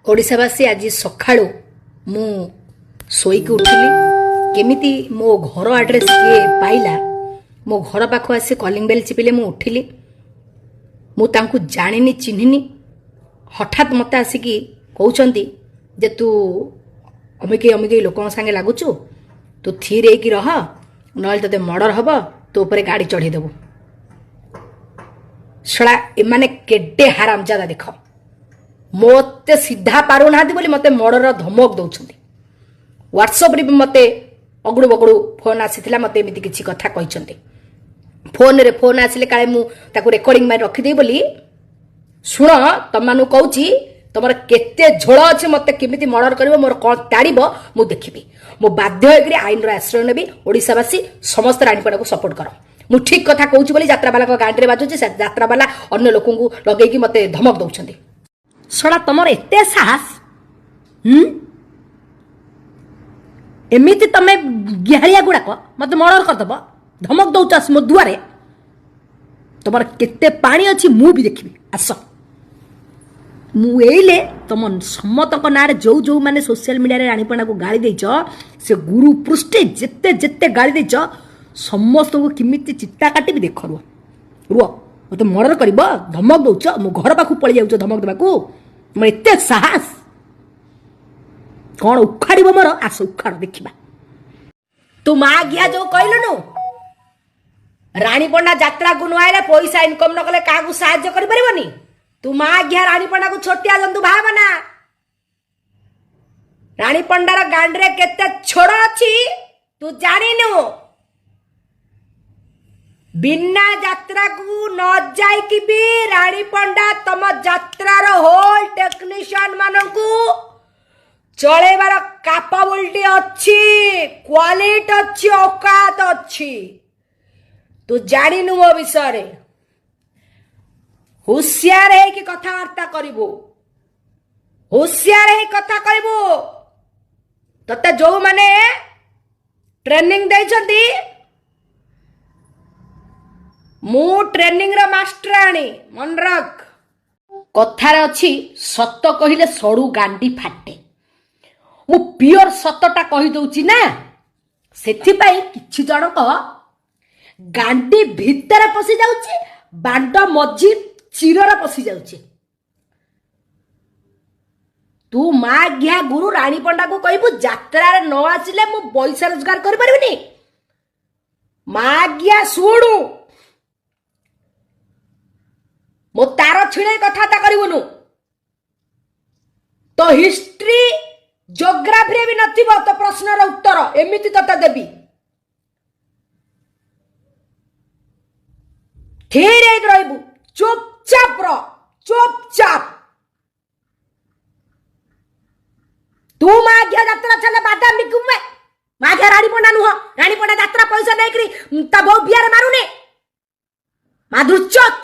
ଓଡ଼ିଶାବାସୀ, ଆଜି ସକାଳୁ ମୁଁ ଶୋଇକି ଉଠିଲି। କେମିତି ମୋ ଘର ଆଡ୍ରେସ୍ କିଏ ପାଇଲା, ମୋ ଘର ପାଖକୁ ଆସି କଲିଂ ବେଲ୍ ଚିପିଲେ, ମୁଁ ଉଠିଲି। ମୁଁ ତାଙ୍କୁ ଜାଣିନି, ଚିହ୍ନିନି। ହଠାତ୍ ମୋତେ ଆସିକି କହୁଛନ୍ତି ଯେ ତୁ ଅମିକେଇ ଅମିକେଇ ଲୋକଙ୍କ ସାଙ୍ଗେ ଲାଗୁଛୁ, ତୁ ଥିର ହେଇକି ରହ, ନହେଲେ ତୋତେ ମର୍ଡର ହବ, ତୋ ଉପରେ ଗାଡ଼ି ଚଢ଼େଇ ଦେବୁ। ଶଳା, ଏମାନେ କେଡେ ହାରାମଜାଦା ଦେଖ। ମୋତେ ସିଧା ପାରୁନାହାନ୍ତି ବୋଲି ମୋତେ ମର୍ଡରର ଧମକ ଦେଉଛନ୍ତି। ହ୍ୱାଟ୍ସଆପ୍ରେ ବି ମୋତେ ଅଗୁଡ଼ୁ ବଗୁଡ଼ୁ ଫୋନ୍ ଆସିଥିଲା, ମୋତେ ଏମିତି କିଛି କଥା କହିଛନ୍ତି। ଫୋନ୍ରେ ଫୋନ୍ ଆସିଲେ କାଳେ ମୁଁ ତାକୁ ରେକର୍ଡିଂ ମାରି ରଖିଦେବି ବୋଲି। ଶୁଣ, ତମମାନଙ୍କୁ କହୁଛି, ତମର କେତେ ଝୋଳ ଅଛି, ମୋତେ କେମିତି ମର୍ଡର କରିବ, ମୋର କ'ଣ ତାଡ଼ିବ ମୁଁ ଦେଖିବି। ମୁଁ ବାଧ୍ୟ ହେଇକରି ଆଇନର ଆଶ୍ରୟ ନେବି। ଓଡ଼ିଶାବାସୀ ସମସ୍ତେ ରାଣୀପଣ୍ଡାକୁ ସପୋର୍ଟ କର। ମୁଁ ଠିକ କଥା କହୁଛି ବୋଲି ଯାତ୍ରାବାଲାଙ୍କ ଗାଣ୍ଡିରେ ବାଜୁଛି। ସେ ଯାତ୍ରାବାଲା ଅନ୍ୟ ଲୋକଙ୍କୁ ଲଗେଇକି ମୋତେ ଧମକ ଦଉଛନ୍ତି। ଶଳା, ତମର ଏତେ ସାହସ? ହୁଁ ଏମିତି ତମେ ଗିହାଳିଆ ଗୁଡ଼ାକ ମତେ ମର୍ଡର କରିଦବ, ଧମକ ଦଉଛ ଆସି ମୋ ଦୁଆରେ। ତମର କେତେ ପାଣି ଅଛି ମୁଁ ବି ଦେଖିବି, ଆସ। ମୁଁ ଏଇଲେ ତମ ସମସ୍ତଙ୍କ ନାଁରେ, ଯୋଉ ଯୋଉମାନେ ସୋସିଆଲ ମିଡ଼ିଆରେ ରାଣୀପଣ୍ଡାକୁ ଗାଳି ଦେଇଛ, ସେ ଗୁରୁ ପୃଷ୍ଟି ଯେତେ ଯେତେ ଗାଳି ଦେଇଛ, ସମସ୍ତଙ୍କୁ କେମିତି ଚିତା କାଟିବି ଦେଖ। ରୁହ ରୁହ, ମତେ ମର୍ଡର କରିବ ଧମକ ଦଉଛ, ମୋ ଘର ପାଖକୁ ପଳେଇ ଯାଉଛ ଧମକ ଦେବାକୁ। ମୋର ଏତେ ସାହସ, କ'ଣ ଉଖାଡ଼ିବ ମୋର? ଆସ ଉଖାଡ଼, ଦେଖିବା। ତୁ ମା ଘିଆ ଯୋଉ କହିଲୁନୁ, ରାଣୀ ପଣ୍ଡା ଯାତ୍ରାକୁ ନ ଆଇଲେ, ପଇସା ଇନକମ୍ ନ କଲେ କାହାକୁ ସାହାଯ୍ୟ କରିପାରିବନି। ତୁ ମା ଘିଆ ରାଣୀ ପଣ୍ଡାକୁ ଛୋଟିଆ ଜନ୍ତୁ ଭାବନା। ରାଣୀ ପଣ୍ଡାର ଗାଣ୍ଡିରେ କେତେ ଛୋଡ଼ ଅଛି ତୁ ଜାଣିନୁ। ବିନା ଯାତ୍ରାକୁ ନ ଯାଇକି ବି ରାଣୀ ପଣ୍ଡା ତମ ଯାତ୍ରାର ହୋଲ ଟେକ୍ନିସିଆନ ମାନଙ୍କୁ ଚଳେଇବାର କାପାବିଲିଟି ଅଛି, କ୍ୱାଲିଟି ଅଛି, ଔକାତ ଅଛି। ତୁ ଜାଣିନୁ ମୋ ବିଷୟରେ। ହୁସିଆର ହେଇକି କଥାବାର୍ତ୍ତା କରିବୁ, ହୁସିଆର ହେଇ କଥା କହିବୁ। ତତେ ଯୋଉମାନେ ଟ୍ରେନିଂ ଦେଇଛନ୍ତି, ମୁଁ ଟ୍ରେନିଂର ମାଷ୍ଟରାଣୀ, ମନେ ରଖ। କଥାରେ ଅଛି, ସତ କହିଲେ ସଡୁ ଗାଣ୍ଡି ଫାଟେ। ମୁଁ ପିଓର ସତଟା କହିଦଉଛି ନା, ସେଥିପାଇଁ କିଛି ଜଣଙ୍କ ଗାଣ୍ଡି ଭିତରେ ପଶି ଯାଉଛି, ବାଣ୍ଡ ମଝି ଚିରରେ ପଶି ଯାଉଛି। ତୁ ମା ଘିଆ ଗୁରୁ ରାଣୀ ପଣ୍ଡାକୁ କହିବୁ ଯାତ୍ରାରେ ନ ଆସିଲେ ମୁଁ ପଇସା ରୋଜଗାର କରିପାରିବିନି? ମା ଘିଆ, ଶୁଣୁ, ମୋ ତାର ଛିଡ଼େଇ କଥାବାର୍ତ୍ତା କରିବୁନୁ। ତୋ ହିଷ୍ଟ୍ରି ଜୋଗ୍ରାଫିରେ ବି ନଥିବ ତୋ ପ୍ରଶ୍ନର ଉତ୍ତର, ଏମିତି ତତେ ଦେବି। ଥିର ହେଇକି ରହିବୁ, ଚୁପଚାପ ର, ଚୁପଚାପ। ତୁ ମା ଘିଆ ଯାତ୍ରା ଛାଡ଼ିଲେ ବାଦାମ ବିକିବୁ ବେ। ମା ଘିଆ ରାଣୀ ପଣ୍ଡା ନୁହଁ। ରାଣୀ ପଣ୍ଡା ଯାତ୍ରା ପଇସା ନେଇକରି ତା ବୋଉ ବିଆରେ ମାରୁନି। ମାଧୁଚୋତ।